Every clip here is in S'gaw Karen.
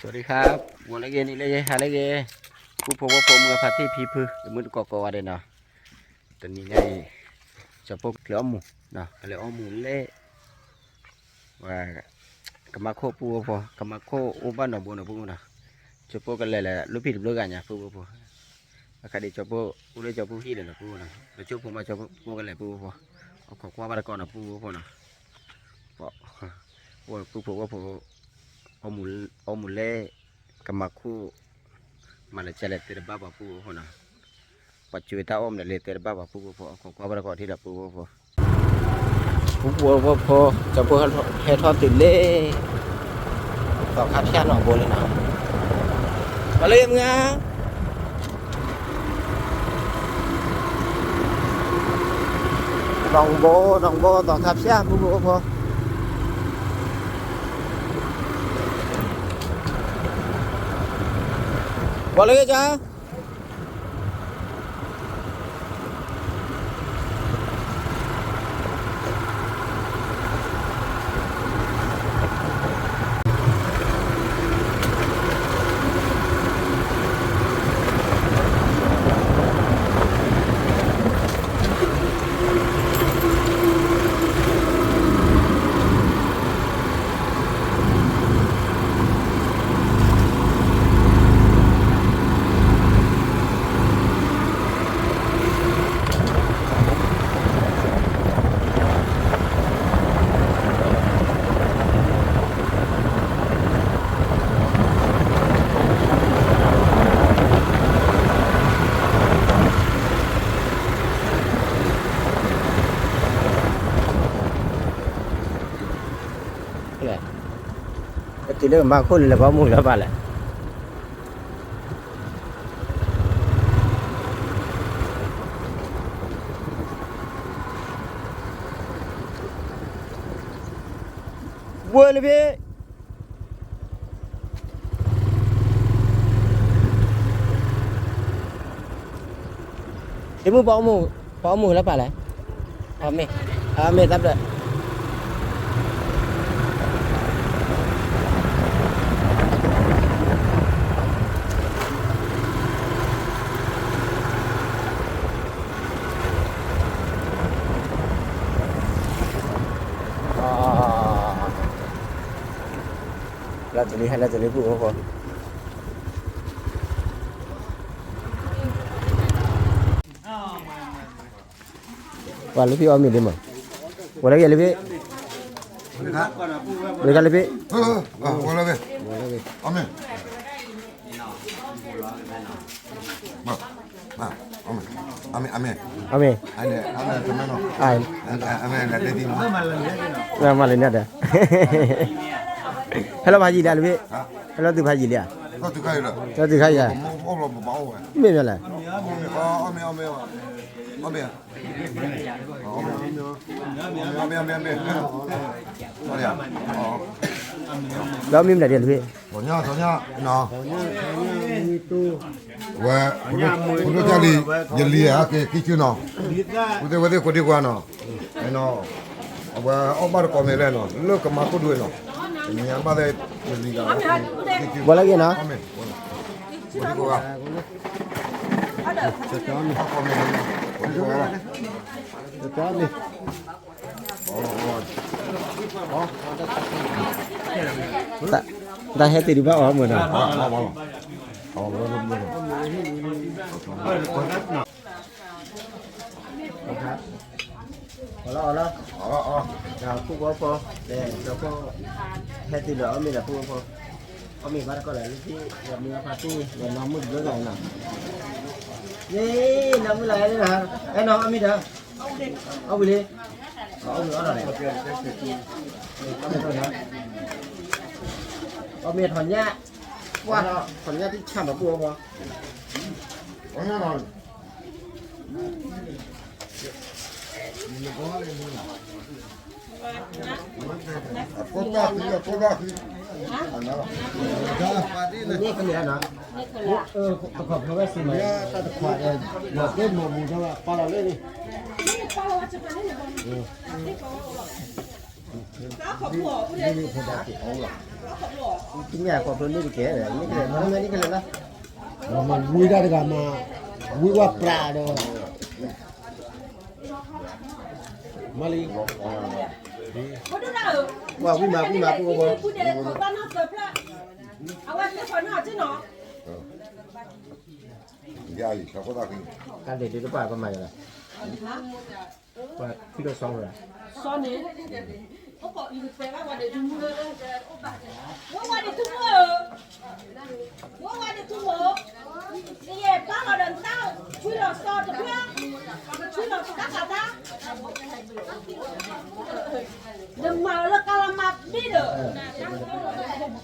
สวัสดีครับ ဂီၤလၢအဂ့ၤ နံၤလၢအဂ့ၤ ဟါလၢအဂ့ၤ ပုၢ်ဖိဝဲၢ်ဖိ မုၢ်ဂၤဖါတံၢ်ဖံဖု တမုၢ်တကိးကိးဂၤဒဲးနီၤ, တနံၤညါအံၤ ကၠီၤဖိကလဲၤအီၣ်မူး, ကလဲၤအီၣ်မူးလၢ ကမၤခိၣ်ပုၢ်ဖိ, ကမၤခိၣ်အိၣ်ဘၣ်နီၢ်ဘိနီၢ်ပုၢ်နီၤ, ကၠီၤဖိကလဲၤလၢ လူၢ်ဖံးတဘျုးဂၤညါ ပုၢ်ဖိ, အခါဒံး ကၠီၤဖိ အိၣ်လၢကၠီၤဖိဟံၣ်လီၤနီၤ ပုၢ်ဖိနီၤ, လၢကၠိဖိမး ကၠီၤဖိကလဲၤ ပုၢ်ဖိ, အခီၣ်ကွၢ်ဘၣ်တကိးနီၤ ပုၢ်ဖိနီၤ, ပုၢ်ဖိဝဲၢ်ဖိ အီၣ်မူးလၢ ကမၤခိၣ် မၤလဲၤကလဲၤတဲတဘၣ်ပှၤ ပုၢ်ဖိနီၤ, ပှၤကွဲးတၢ်အီၣ်မးလဲၤတဲတဘၣ်ပှၤ ပုၢ်ဖိ, အခီၣ်ကွၢ်ဘၣ်တကိးထံလီၤ ပုၢ်ဖိ, ပုၢ်ဖိဝဲၢ်ဖိ ကၠီၤဖိဟဲထီၣ်တုၤလၢ သီခါဖၠၣ်နီၢ်ဘိလံနီၤ, ပှၤလၢမုၢ်ဧါ နီၢ်ဘိ နီၢ်ဘိ သီခါဖၠၣ် ပုၢ်ဖိဖိ, ပှၤလၢကၠါ လဲၣ်, တုၤလၢမၤခိၣ်လၢလၢပှၤမူးလၢပၢ်လဲၣ်, ဝဲလၢဖဲ တမုၢ်ပှၤအီၣ်မူး ပှၤအီၣ်မူးလၢပၢ်လဲၣ်, အမ့ၢ် အမ့ၢ်တၢ်ဘျၢ လၢတလံၤ ဟဲလၢတလံၤ ပုၢ်ဖိ ပှၤလၢဖံအီၣ်မ့ၤဒ်မး, ဝဲလၢဂ့ၤလၢဖံ, ဝဲလၢဂ့ၤလၢဖံ, အီၣ်မ့ၤ, အီၣ်မ့ၤ, အီၣ်မ့ၤ, မၤလၢညါဒီး, ဟဲလီၤဖးယံာ်လံလၢဖံ, ဟဲလီၤတုၤဖးယံာ်လံဧါ, လီၤတုၤခါယံာ်ဧါ, မ့ၢ်မ့ၢ်လဲၣ်, ဒီးမ့ၢ်မနုၤဒ်လဲၣ်ဖံ, ဝဲ ဖိဒိၣ်ကၢ်လံ, ယလံၤဧါ က့ၤကံၢ်ဆူနီၤ, ဝဲသ့ၣ်ဝဲသ့ၣ်ကိးဒံကွၢ်နီၤ, အဝဲအီၣ်ဘၣ်တကိးမ့ၢ်လဲၣ်နီၤ, လၢကမၤခိၣ်ဒွဲၣ်နီၤ, မ့ၢ်ဘၣ်သ့ၣ်ယလံၤဂၤ, ဝဲလၢဂ့ၤနီၤ, တၢ်ဟဲတ့ၢ်ဒံးဘၣ်အီၤ မုၢ်နီၤ, အီၣ်လီၤအီၣ်လီၤ, ဒီးပုၢ်ဖိဖိ, ဒီးဖိ, ဟဲတုၤလီၤအီၣ်မ့ၤဒီးပုၢ်ဖိ, အီၣ်မ့ၤဘၣ်တကိးဒီး လၢခံ ဒီးမုၢ်ဖါတံၢ် ဒီးနီၢ်မုၣ်တဘျုးဂၤနီၤ, နီၢ်မုၣ်လၢန့ၣ်, အဲနီၤ အီၣ်မ့ၤဒီး, အီၣ်ဝံၤလံ, အီၣ်ဝံၤအီၣ်ဒီး, အီၣ်မ့ၤထီၣ်ညၣ်, ပှၤ, ထီၣ်ညၣ်တံၢ်ဆၣ်မးပုၢ်ဖိ, အကိးဘၣ်ဃံ, အကိးဘၣ်ဃံ, န့ၣ်ကလံၤနီၤ, တခီဖျိဝဲစံးမး, တၢ်တခွါ, နီၢ်သ့ၣ်နီၢ်မူၤဒီးပာ်လီၤလၢန့ၣ်, တမ့ၢ်ခီဖျိလၢတကဲ, မ့ၢ်ကလဲၤလီၤ, ဝံဒၣ်တဂၤမး, ဝံဝဲပြးဒီး, မၤလံ, ဝံမၤဝံမၤပူၤ, တၢ်ဒ့ၣ်ဒ့ၣ်တပှၢ်ပမၤယၤလီၤ, ပှၤထံၣ်ဒီးစီဝဲ, စီန့ၣ်, အိၣ်ကီးအံၤကသဲဘၣ်ဝဲဒၣ်ဒုမုၢ်, ဝဲဝဲဒၣ်ဒုမုၢ်ဧၢ, ဝဲဝဲဒၣ်ဒုမုၢ်, ယဲၢ်ပၢ်လီၤဒီးနတၢ်, ထွံလီၤစီတဖျၢၣ်, ထွံလီၤစီတၢ်ဃာ်တၢ်, နမၤလၢကလၤမၤဘ့ၣ်ဒီး ဝဲက့ၤ ဝဲက့ၤနီၤ,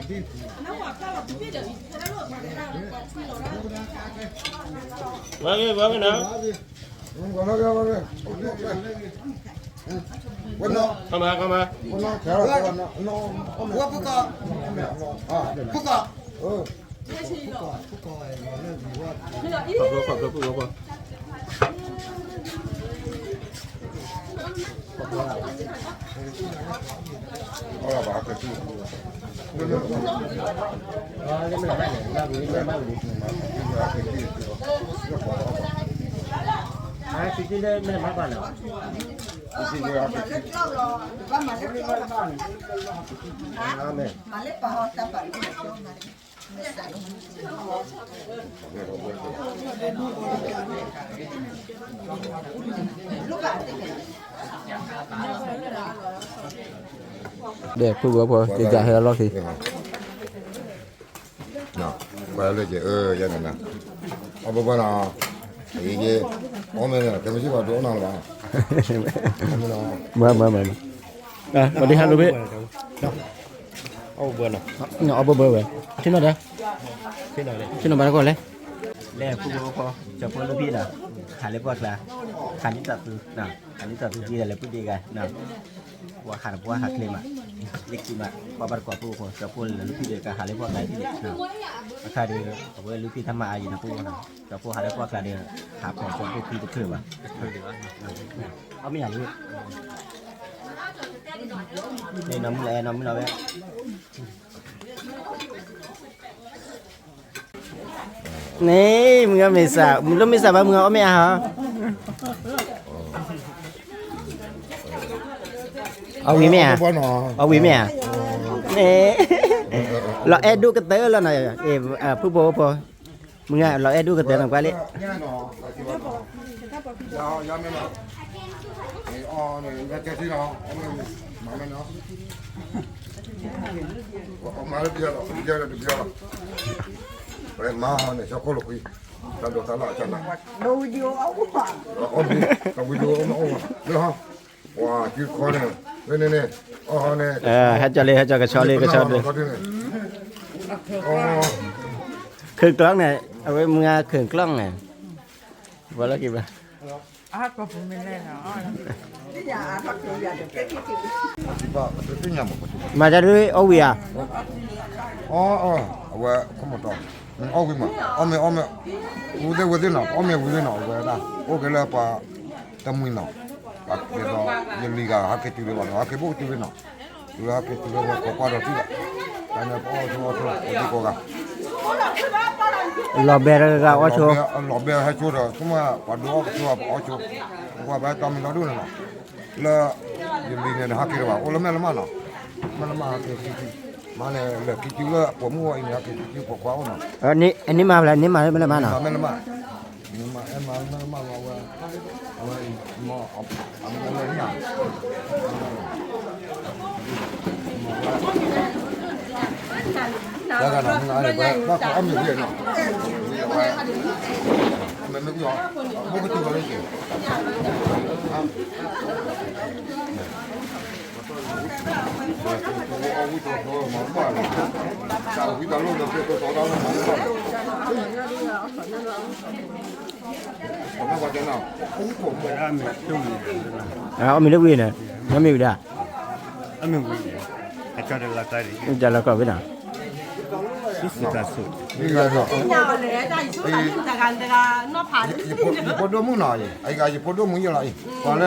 ခီမၤ ခီမၤ, ဝဲဖိကီၢ်, ဖိကီၢ်, ခီဖျိ ခီဖျိ ဖိကီၢ်ဖိ ဒီးဖိကီၢ်ဖိ က့ၤကဟဲလီၢ်ခံ ကွၢ်လၢက့ၤ အၢ ယဲန့ၣ်, အဘၣ်ဘၣ်နီၤ, အံၤက့ၤ, အီၣ်မ့ၢ်န့ၣ် ကဲမ့ၢ်စံၣ်ပှၤဒိးအီၣ်နီၤလၢၤဘၣ်, မ့ၢ်နီၤ, မ့ၢ်မ့ၢ်မ့ၢ်မ့ၢ်, ဝဲဒ်ဟးလိာ်ဘ့ၣ်, အီၣ်ဘၣ်ဘၣ်ဝဲ, ထံၣ်နီၤဒီး, ထံၣ်နီၤဘၣ်တကီၢ်လဲၣ်, လဲၤဖိကီၢ်ဖိ ကၠီဖိလၢဖံဒီး, ဟးလၢပှၢ်ကျါ, ဟးဒ်သိးသု, ဟးဒ်သိးသုဒ်လဲၣ် ပှၤဒ့ဂၤ ပှၤဟးတပှၢ်ဟးချ့မး, လၢခံမး ပှၤဘၣ်တကွၢ်ဖိဃိ ကၠီဖိလၢလုၢ်ဖံဒီး ကဟးလၢပှၢ်ကျါဖံဒီး, အခါဒီး အဝဲလုၢ်ဖံတၢ်မၤအါယံၤန့ၣ်ဖိနီၤ, ကၠီဖိဟးလၢပှၢ်ကျါဒီး ဟးဖီၣ်ကၠီဖိဖံတချုးဘၣ်, အီၣ်မ့ၢ်ယၤလံ, နီၢ်မုၢ်လီၤအဲၣ် နီၢ်မုၢ်လီၤဝဲ န့ၣ် မုၢ်ဂၤမ့ၢ်စး မုၢ်လိၣ်မ့ၢ်စးဘၣ်မုၢ်ဂၤအီၣ်မ့ၢ်အါဟီ, အီၣ်ဝံၤမ့ၢ်ဧါ, အီၣ်ဝံၤမ့ၢ်ဧါ, န့ၣ်, လီၤအဲၣ်ဒိၣ်ကတၢၢ်လီၤနီၤ, ဖုဖိဖိ, မုၢ်ဂၤလီၤအဲၣ်ဒိၣ်ကတၢၢ်နီၤ ကွၢ်လံ မၤလၢပယီၤလီၤ ပယီၤလီၤ တပယီၤလီၤ ပမၤဟီန့ၣ် ဆီခိၣ်လီၤကွံ တၢ်ဒိးတၢ်လၢအကနၣ် ဝံၤဒီးအီၣ်ဝံၤဒီးအီၣ်မး လၢဟီ ပှၤကံခီန့ၣ် ဝဲန့ၣ်န့ၣ် အီၣ်ဟီန့ၣ် ဟဲကၠီလံ ဟဲကၠီကဆီလံ ကဆီဒုး ခုၣ်ကျီၢ်န့ၣ် အဝဲမုၢ်ဂၤခုၣ်ကျီၢ်န့ၣ် ဘၣ်လီၢ်က့ၤဘၣ် မၤတၢ်ဒ်အီၣ်ဝံၤဧါ, အီၣ်အီၣ် အဝဲခိၣ်မတီၤ အီၣ်ဝံၤမး အီၣ်မ့ၢ်အီၣ်မ့ၢ် ဝံၤသ့ၣ်ဝဲသ့ၣ်နီၤ အီၣ်မ့ၢ်ဝံၤသ့ၣ်နီၤ အဝဲဒၣ် အိၣ်က့ၤလၢပှၤတမှံၤနီၤ ပှၤက့ၤဒီး ယလံၤဂၤ ဟဲက့ၤတုၤလၢၤဘၣ်နီၤ ဟဲက့ၤဘိၣ်ကတုၤလၢၤနီၤ တုၤလၢဟဲက့ၤတုၤလၢၤဘၣ် ခိးကွၢ်ဒီးထံၣ်ဘၣ် တၢ်န့ၣ်ပအီၣ်ဆိအီၣ်ဆိ ပဒံကိးဂၤ လီၤဘဲတဂၤဂၤအီၣ်ဆိ လီၤဘဲဟဲဆိဒီး ဆိကမိၣ်ပှၤဒိးအီၣ်ကဆိပအီၣ်ဆိ ပကွၢ်ဘၣ်တၢ်မံၤလီၤဒိၣ်န့ၣ်နီၤ လၢ ယလံၤန့ၣ် ဟဲက့ၤတဘၣ် အိၣ်လၢမဲၢ်လမၢ်နီၤ မဲၢ်လမၢ်ဟဲက့ၤခံဆံ မၤန့ၣ် လဲၤခံဆံလၢအပိာ်မုၣ်အီၤအံၤန့ၣ် ဟဲက့ၤခံဆံပိာ်ခွါအိၣ်နီၤ န့ၢ်မၤဖဲလဲၣ် န့ၢ်မၤလၢမဲၢ်လမၢ်နီၤ မဲၢ်လမၢ် မၤအဲၣ်မၤလၢမဲၢ်လမၢ်လီၤဝဲ အဝဲ အမၤ တၢ်ဂၤနီၤ မ့ၢ်အါန့ၣ် ဘၣ်ကအီၣ်မ့ၢ်ဝံၤနီၤ မ့ၢ်မ့ၢ်အီၣ် ဘိၣ်ကတုၤလီၤန့ၣ်က့ၤ ဝံၤတၢ်လိၣ်လၢပျဲၢ်တိၢ်သီတၢ်လီၢ်မၤတဘၣ်လီၤ အီၣ်မ့ၤလၢဝံၤန့ၣ် မ့ၢ်မ့ၢ်ဝံၤဒၣ် တၢ်လီၢ်ကီၢ်ဝဲနီၤ ယဖိဒိၣ်မုၣ်နီၤ အံၤ ယဖိဒိၣ်မုၣ်ယလီၤအံၤ ပှၤလၢ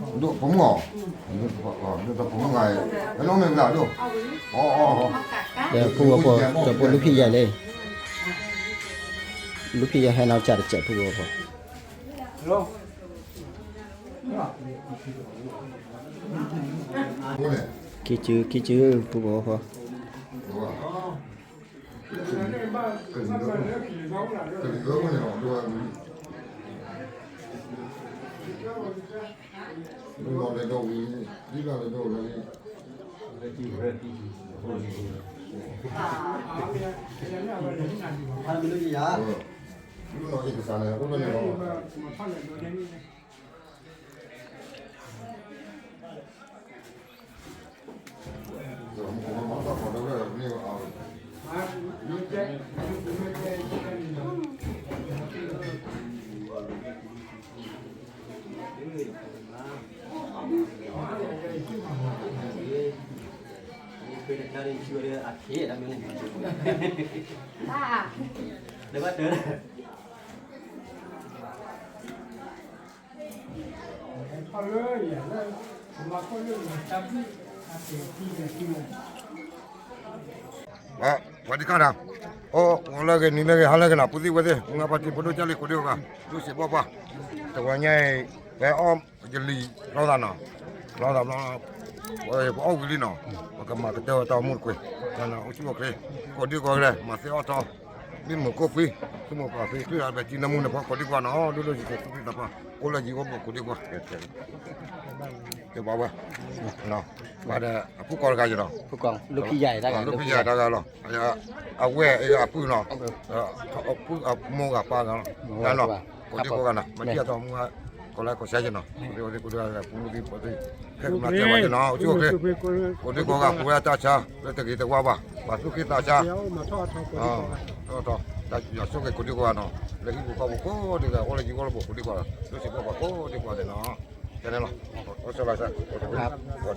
ဒိၣ်ဖိမုၣ်အီၤ, ဒိၣ်ဖိမုၣ်ဂၤ, အဲၣ်နီၣ်မ့ၢ်ဘျီဒိၣ်, အီအီ, ဖိဝဲဖိ ကၠီဖိလူဖံးယဲၢ်န့ၣ်, လူဖံးယဲၢ်ဟဲနီၢ်ကၢ်တစဲးဖိဝဲဖိ, ခံစု ခံစု ဖိဝဲဖိ ပှၤဒံးခါဒီး, အိၣ်လၢဂ့ၤ နံၤလၢဂ့ၤ ဟါလၢဂ့ၤနီၤ ပုၢ်သံၣ်ဝဲၢ်သ့ၣ် မုၢ်ဂၤဖါတံၢ် ဖိဒိၣ်ကၢ်လံ ကိးဒံကိးဂၤ ဒိၣ်စံးဘီပှၤ, တဝဲညါအံၤ ပအီၣ်ကလံၤလီၤသးနီၤ, လီၤသးဘျီ, ပအီၣ်ဝံၤလံနီၤ, ပကမၤကတၢၢ်ဝဲတၢ်အိၣ်မူတကွ့ၢ်, အိၣ်ဆူၣ်အိၣ်ချ့, ကိးဒံကိးဂၤ မၤသ့အီၣ်ထီ, မ့ၢ်မုာ်ကိၢ်ပှံ, ဆိကမိၣ်ပှၤသ့ ချံၣ်အဘဲၣ်ထံနၢမူန့ၣ် ပှၤကိးဒံကိးဂၤနီၤ ဒိၣ်ဒိၣ်ဆံးဆံး သူၣ်ကံၢ်သးပှၢ် အိၣ်လၢယံၤအိၣ်ဘူးကိးဒံကိးဂၤ ကဲဘၣ်ဝဲ, ပှၤဒီးအဖုၣ်ကိးတဂၤယနီၤ, လၢဖံယၤတဂၤလီၤ, အဝဲၢ်အပုၢ်နီၤ, အမိၢ်ဂၤပၢ်ဂၤလီၤ, ကိးဒံကိးဂၤနီၤ မ့ၢ်ထံၣ်အတၢ်မူ ကိးလၢကိးဆါယနီၤ, ကိးဒံကိးဂၤ ပူၤသံဖိသံ, ခဲကမၤတဲဘၣ်ယနီၤ အိၣ်ဆူၣ်အိၣ်ချ့, ကိးဒံကိးဂၤ ပဝဲတၢ်ဆါ လၢတဂ့ၤတဝါဘၣ် ပှၤသူၣ်ကံၢ်သးဆါ ထီၣ်ထီၣ် ယွၤဆိၣ်ဂ့ၤကိးဒံကိးဂၤနီၤ, လၢဟံၣ်ပူၤဃီပူၤကိးဒံကိးဂၤ အိၣ်လၢယံၤအိၣ်လၢဘူးကိးဒံကိးဂၤ ဒိၣ်စံးဘီပှၤကိးဒံကိးဂၤန့ၣ်နီၤ, ကဲန့ၣ်လီၤ, အိၣ်ဆိၣ်လီၤစၢ် ကိးဒံကိးဂၤ